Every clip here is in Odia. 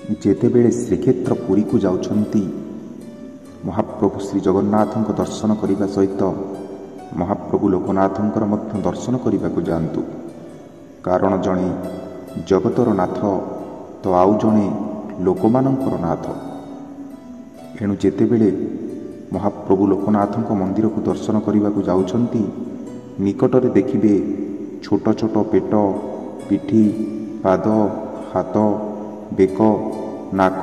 ଯେତେବେଳେ ଶ୍ରୀକ୍ଷେତ୍ର ପୁରୀକୁ ଯାଉଛନ୍ତି, ମହାପ୍ରଭୁ ଶ୍ରୀ ଜଗନ୍ନାଥଙ୍କ ଦର୍ଶନ କରିବା ସହିତ ମହାପ୍ରଭୁ ଲୋକନାଥଙ୍କର ମଧ୍ୟ ଦର୍ଶନ କରିବାକୁ ଯାଆନ୍ତୁ। କାରଣ ଜଣେ ଜଗତର ନାଥ ତ ଆଉ ଜଣେ ଲୋକମାନଙ୍କର ନାଥ। ଏଣୁ ଯେତେବେଳେ ମହାପ୍ରଭୁ ଲୋକନାଥଙ୍କ ମନ୍ଦିରକୁ ଦର୍ଶନ କରିବାକୁ ଯାଉଛନ୍ତି, ନିକଟରେ ଦେଖିବେ ଛୋଟ ଛୋଟ ପେଟ, ପିଠି, ପାଦ, ହାତ, ବେକ, ନାକ,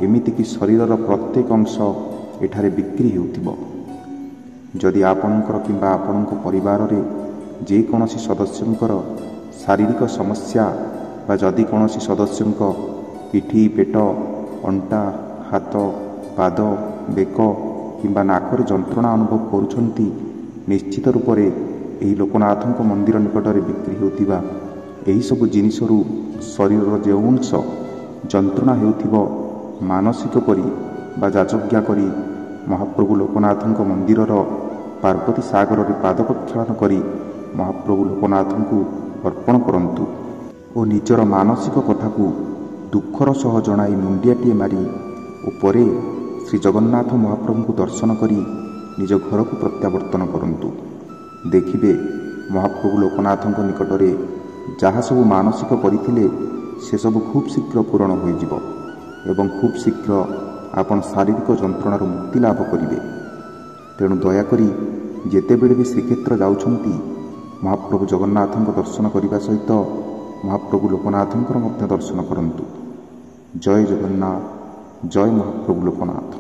ଏମିତିକି ଶରୀରର ପ୍ରତ୍ୟେକ ଅଂଶ ଏଠାରେ ବିକ୍ରି ହେଉଥିବ। ଯଦି ଆପଣଙ୍କର କିମ୍ବା ଆପଣଙ୍କ ପରିବାରରେ ଯେକୌଣସି ସଦସ୍ୟଙ୍କର ଶାରୀରିକ ସମସ୍ୟା ବା ଯଦି କୌଣସି ସଦସ୍ୟଙ୍କ ପିଠି, ପେଟ, ଅଣ୍ଟା, ହାତ, ପାଦ, ବେକ କିମ୍ବା ନାକରେ ଯନ୍ତ୍ରଣା ଅନୁଭବ କରୁଛନ୍ତି, ନିଶ୍ଚିତ ରୂପରେ ଏହି ଲୋକନାଥଙ୍କ ମନ୍ଦିର ନିକଟରେ ବିକ୍ରି ହେଉଥିବା ଏହିସବୁ ଜିନିଷରୁ ଶରୀରର ଯେଉଁ ଅଂଶ ଯନ୍ତ୍ରଣା ହେଉଥିବ, ମାନସିକ କରି ବା ଯାଚଜ୍ଞା କରି ମହାପ୍ରଭୁ ଲୋକନାଥଙ୍କ ମନ୍ଦିରର ପାର୍ବତୀ ସାଗରରେ ପାଦ ପ୍ରକ୍ଷାଳନ କରି ମହାପ୍ରଭୁ ଲୋକନାଥଙ୍କୁ ଅର୍ପଣ କରନ୍ତୁ ଓ ନିଜର ମାନସିକ କଥାକୁ ଦୁଃଖର ସହ ଜଣାଇ ମୁଣ୍ଡିଆଟିଏ ମାରି ଓ ପରେ ଶ୍ରୀ ଜଗନ୍ନାଥ ମହାପ୍ରଭୁଙ୍କୁ ଦର୍ଶନ କରି ନିଜ ଘରକୁ ପ୍ରତ୍ୟାବର୍ତ୍ତନ କରନ୍ତୁ। ଦେଖିବେ ମହାପ୍ରଭୁ ଲୋକନାଥଙ୍କ ନିକଟରେ ଯାହା ସବୁ ମାନସିକ କରିଥିଲେ ସେସବୁ ଖୁବ୍ ଶୀଘ୍ର ପୂରଣ ହୋଇଯିବ ଏବଂ ଖୁବ୍ ଶୀଘ୍ର ଆପଣ ଶାରୀରିକ ଯନ୍ତ୍ରଣାରୁ ମୁକ୍ତି ଲାଭ କରିବେ। ତେଣୁ ଦୟାକରି ଯେତେବେଳେ ବି ଶ୍ରୀକ୍ଷେତ୍ର ଯାଉଛନ୍ତି, ମହାପ୍ରଭୁ ଜଗନ୍ନାଥଙ୍କ ଦର୍ଶନ କରିବା ସହିତ ମହାପ୍ରଭୁ ଲୋକନାଥଙ୍କର ମଧ୍ୟ ଦର୍ଶନ କରନ୍ତୁ। ଜୟ ଜଗନ୍ନାଥ, ଜୟ ମହାପ୍ରଭୁ ଲୋକନାଥ।